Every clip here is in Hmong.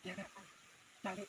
Tiag na. Dag li.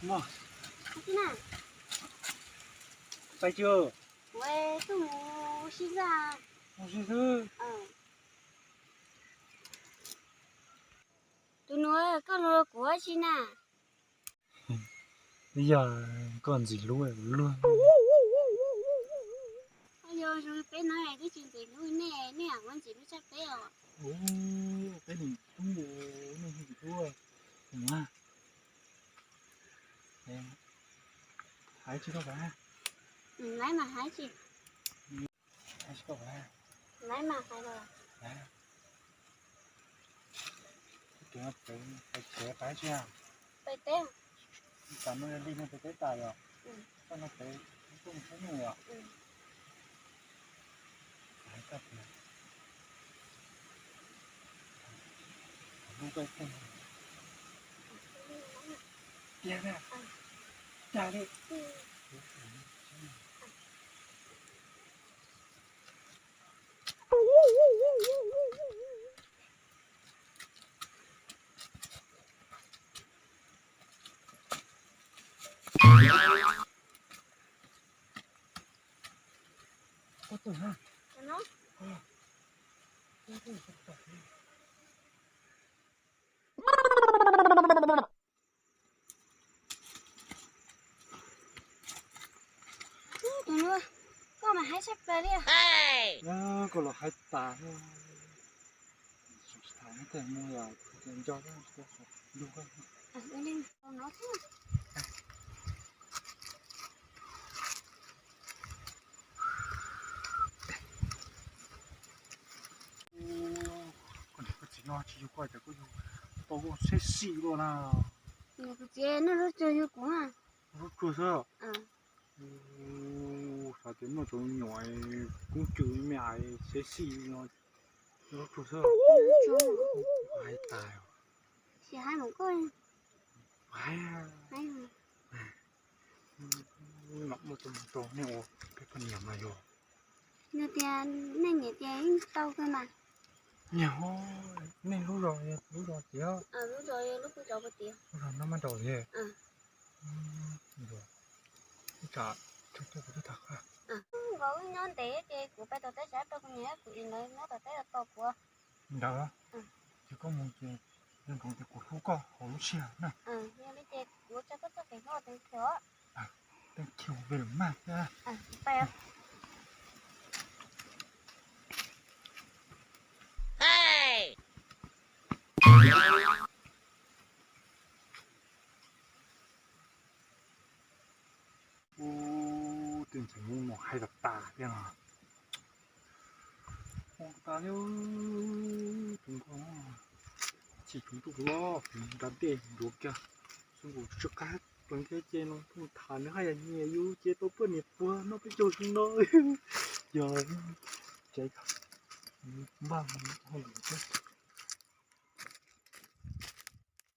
Mog. Pais tsis? Tuaj mus sib zog. Mus sib xwb. Tus nus, koj los kuv ua si na? Yog koj ntxim hlub luag. Yog zoo peb no twb tsis ntxim hlub nej, nej muab ntxim hlub tshaj peb os. Peb ntxim hlub, nej ntxim hlub. Hais tsis tau, hais mas hais tsis. Hais tsis tau, hais mas hais los. Pais teb, pais teb. Tam no li no pais teb tas yom? Koj no pem tuaj mus saib nyuj yom? Hais koj tias, lub koj tiag na, dag li. Koj mas hais tshaj plaws li. Koj los hais tas, tsis tham tej mus yog nco lug koj. Koj niam koj txiv no tsis yug koj ces koj yug tau koj seb xim luaj na. Kuv txiv noj zaub tsuag yug kuv. Zaub tsuag xwb. Xav tias noj cov nyuam koob tsw me hais seb xim no. Zaub tsuag xwb. Hais tas. Tsis hais mus koj. Hais. Nom muaj tus mus rau nej ua peb poj niam mas yog. Yog tias nej nyiam tias yeej tau kawg mas. Nyiam hos, nej lub zos, lub zos tiag. Lub zos, lub zos puas tiag? Lub zos no mas nraum li. Ib tsam tsam kuv twb tham qab. Nkaus wb nyob ntev ces kuv pais tom teb tsam rau kuv niam kuv txiv lawv nyob tom teb los tos kuv. Ntawd, ces koj mus ces zoo nkaus tias kuv hlub koj hauv lub siab na. Yog li ces kuv tso koj txoj kev hlub teev khiv, teev khiv ve lwm maj thiab. Ub, tej ntxhais Hmoob no hais tas tas thiab no. Hais tas li, tus nkauj no, tsis tshua tuaj hluas, nra dej nruav kiag, xwb nkaus tsw qab plaws kiag ces no tuaj tham nws haj yam nyiam yus ces tau poj niam puag noj peb caug xwb no. Yog tsev npaj hauj lwm thiab.